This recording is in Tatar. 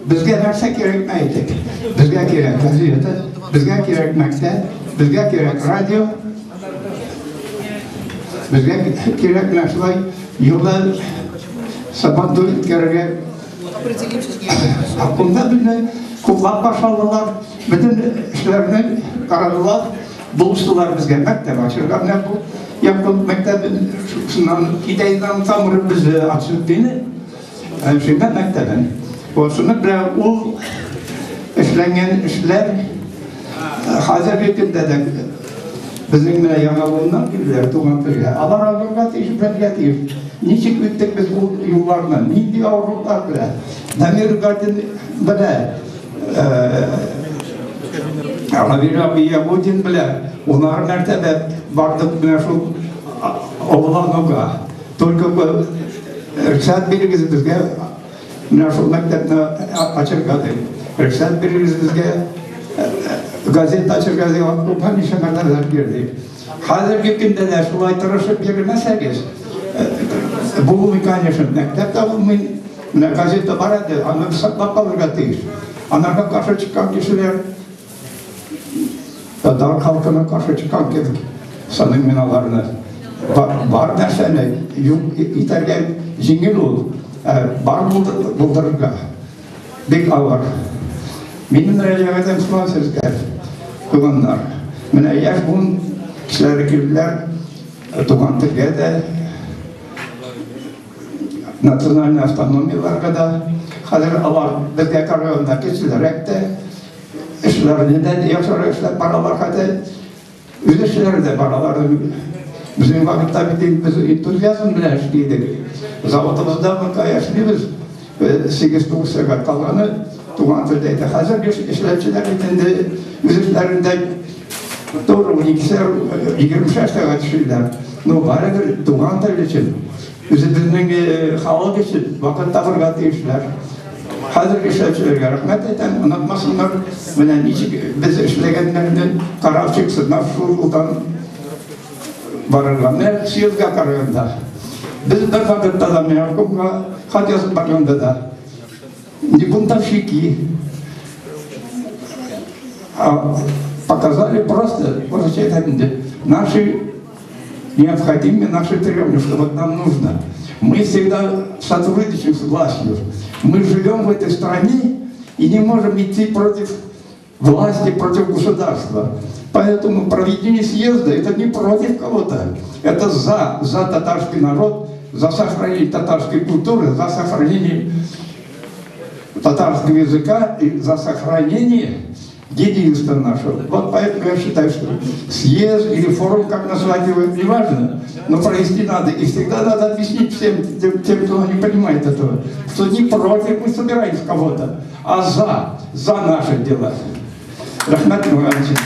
Безгә нәрсә кирәкме әйтик? Безгә кирәк газета, безгә кирәк мәктәп, безгә кирәк радио, безгә кирәк менә шулай юлда Сабантуй үткәрергә. Обкомда безне хуплап каршы алдылар, бөтен эшләрне карадылар, булыштылар безгә мәктәп ачырга. Менә бу якын мәктәп шуннан китәйдан тамыры безне ачып дине. Шимбә мәктәбен. Шуны белән ул эшләнгән эшләр хәзерге көндә дә безнең менә яңа буыннан килделәр туган телгә. Алар алырга тиеш, белергә тиеш. Ничек үттек без бу юлларны, нинди авырлыклар белән. Дамир Гатин белә, Равил абый Ягудин белә, унар мәртәбә бардык менә шул авыллануга. Только рөхсәт бирегез безгә менә шул мәктәпне ачырга дип. Рөхсәт бирегез безгә газета ачырга дип күпме ничә мәртәбәләр бирдек. Хәзерге көндә дә шулай тырышып йөрмәсәгез, булмый, конечно, мәктәп тә булмый. Менә газета бар әле, аны саклап калырга тиеш. Анарга каршы чыккан кешеләр татар халкына каршы чыккан кебек саныйм мин аларны. Бар нәрсәне юк итәргә җиңел ул, ә бар булдырырга бик авыр. Минем мөрәҗәгатем шулай сезгә, туганнар. Менә яшь буын кешеләре килделәр, туган телгә дә, национальный автономияләргә дә. Хәзер алар безгә караганда кечелерәк тә, эшләрне дә яхшырак эшләп баралар хәтта. Үз эшләре дә бар аларның. Безнең вакытта бит инде без энтузиазм белән эшли идек. Заводыбызда пока эшлибез. 8-9 сәгать калганы туган телдә әйтә. Хәзер эшләүчеләр бит инде үз эшләрендә туры 12-шәр, 20-шәр сәгать эшлиләр. Но барыбер туган тел өчен, үзебезнең халык өчен вакыт табырга тиешләр. Хәзерге эшләүчеләргә рәхмәт әйтәм, онытмасыннар, менә ничек без эшләгәннәрне карап чыксыннар, шул юлдан барырга. Менә съездга караганда, без бер вакытта да менә обкомга хат язып барганда да, не бунтовщики, а показали просто, наши необходимые наши требования, что вот нам нужно. Мы всегда сотрудничаем с властью. Мы живем в этой стране и не можем идти против власти, против государства. Поэтому проведение съезда – это не против кого-то, это за татарский народ, за сохранение татарской культуры, за сохранение татарского языка и за сохранение единства нашего. Вот поэтому я считаю, что съезд или форум, как назвать его, не важно, но провести надо. И всегда надо объяснить всем тем, кто не понимает этого, что не против мы собираемся кого-то, а за наше дело. Рахмат Иванович.